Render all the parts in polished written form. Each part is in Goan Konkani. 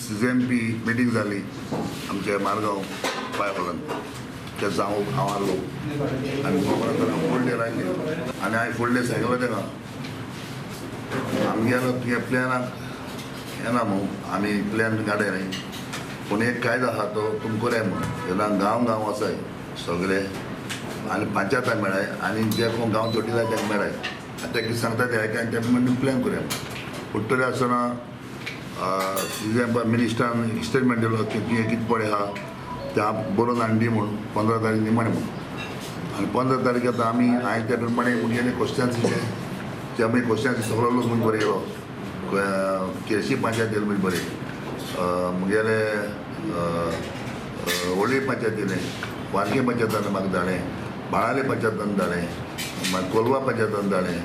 सीजीएमपी मिटींग जाली आमच्या मारगांव पाय हॉलान ते जावं हांव आसलो आनी खबर फूल डे लायली आनी हांवें फूल डे सांगलो ताका आमगेलो तुगे प्लॅनाक येना न्हू आमी प्लॅन काडय न्ही पूण एक कायदो आसा तो तुमकां करया म्हूण तेन्ना गांव गांव आसाय सगळे आनी पंचायताक मेळाय आनी जे कोण गांव चोटीला तांकां मेळाय आनी ते कितें सांगता ते आयक आनी ते प्रमाणे प्लॅन करुया. उरतले आसतना सीजीएम मिनिस्टरान स्टेटमेंट दिलो की तुवें कितें पळय आहा ते बरोवन हाडली म्हूण 15 तारीख निमाणें म्हूण आनी 15 तारीख आतां आमी हांवें त्या प्रमाणे मुगेले क्वेश्चन्स ते आमी क्वेश्चन्स सगळो लोक म्हूण बरयलो केरशी पंचायत दिले म्हूण बरय मुगेले होळी पंचायत दिलें, वारके पंचायतान म्हाका धाडलें, बाळाले पंचायतान धाडलें, मागीर कोलवा पंचायतान धाडलें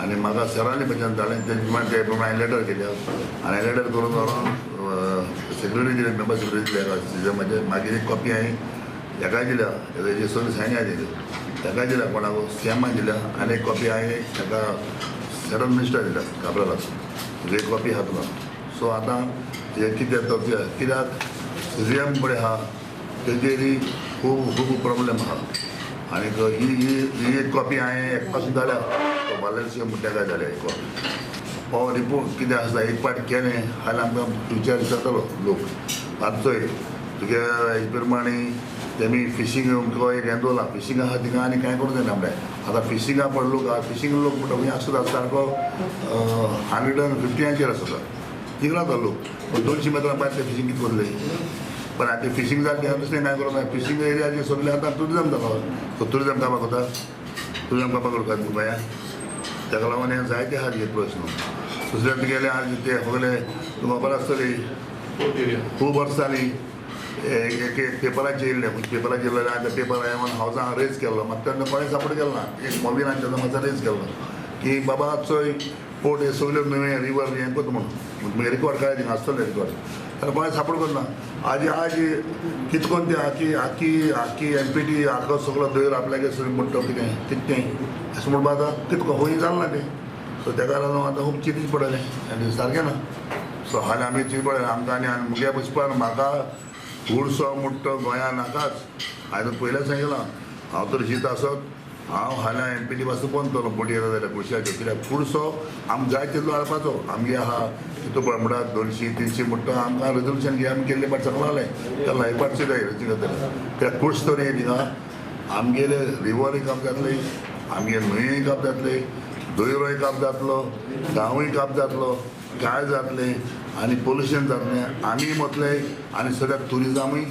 आनी म्हाका सराले पंचायतान धाडलें. तेजे प्रमाणे ते प्रमाणे हांवें लेटर केल्या आनी लेटर करून व्हरोन सेक्रेटरी दिले, मेंबर सेक्रेटरी दिले सिजमाचे. मागीर एक कॉपी हांवें हेकाय दिल्या, तेजे सगळे सायन हांवें दिल्यो ताकाय दिल्या, कोणाक सीएमान दिल्या आनी एक कॉपी हांवें ताका सेंट्रल मिनिस्टर दिल्या काब्रालाक, एक कॉपी आहा तुका. सो आतां हें कितें जाता कित्याक सीजीएम पळय आहा तेजेर खूब खूब प्रॉब्लेम आहा आनी ही ही ही एक कॉपी हांवें एक पासून धाडल्या तो वालेन्सियो म्हणटा काय धाडल्या एक कॉपी. हो रिपोर्ट कितें आसा एक पाट केलें जाल्यार आमकां विचार जातलो लोक. आतां चोय तुगे हेजे प्रमाणे तेमी फिशींग एक हें दवरलां फिशींग आहा थिंगा आनी कांय करूंक जायना म्हणल्यार आतां फिशिंगा पळय लोक आहा फिशींग लोक म्हणटा खंय आसता सारको 150 आसता थिंगा रावता लोक पूण 200 मिटरां भायर ते फिशींग कितें करतले. पण आतां फिशींग जालें दुसरें कांय करूंक जाय फिशींग एरियाचे सगळें आतां ट्युरिजम जालो सो ट्युरिजम कामाक वता ट्युरिजम कामाक करता गोंयांत ताका लागून हें जायते आहा हे प्रश्न. दुसरें तुगेलें आज ते सगळे तुका खबर आसतली खूब वर्सां जालीं एक एक पेपराचेर येयल्लें पेपराचेर येयल्लें आनी त्या पेपर हांवें हावजान रेज केल्लो म्हाका तेन्ना कोणें सपोर्ट केलो ना एक मोबिलान तेन्ना म्हाका रेज केल्लो की बाबा चोय पोर्ट हे सगळ्यो न्हंये रिवर हें करता म्हूण रिकॉर्ड काय थिंगा आसतलें रिकॉर्ड तर कोणें सपोर्ट करना. आज आज कितें करून ते आखी आखी आखी एमपीटी आखो सगळो दयर आपल्यागे सगळें म्हणटा कितें कितें अशें म्हणपा आतां कितें खंय जालें ना तें. सो तेका लागून आतां खूब चिंतीच पडलें आनी सारकें ना. सो हालीं आमी चिंत पडलें आमकां आनी आनी मुगे बसपाक म्हाका खुडसो म्हणटा गोंया नाकाच. हांवें पयलें सांगिलां हांव तर शीत आसत हांव हाल्यां एमपीटी पासून बंद केलो बोटी येता जाल्यार कुडश्याच्यो कित्याक खुडसो आमकां जाय तितलो हाडपाचो आमगे आहा तितू पळय म्हणटा 200-300 म्हणटा आमकां रेजोल्युशन घे आमी केल्ले पाट सांगलां तेन्ना एक पाट सुद्दां जातलें कित्याक खुडस तरी थिंगा आमगेले रिवरूय काप जातले आमगे न्हंयेय काप जातले दोयरोय काप जातलो गांवूय काप जातलो काय जातलें आनी पोल्युशन जातलें आमी मतले आनी सगळ्याक ट्युरिजमूय.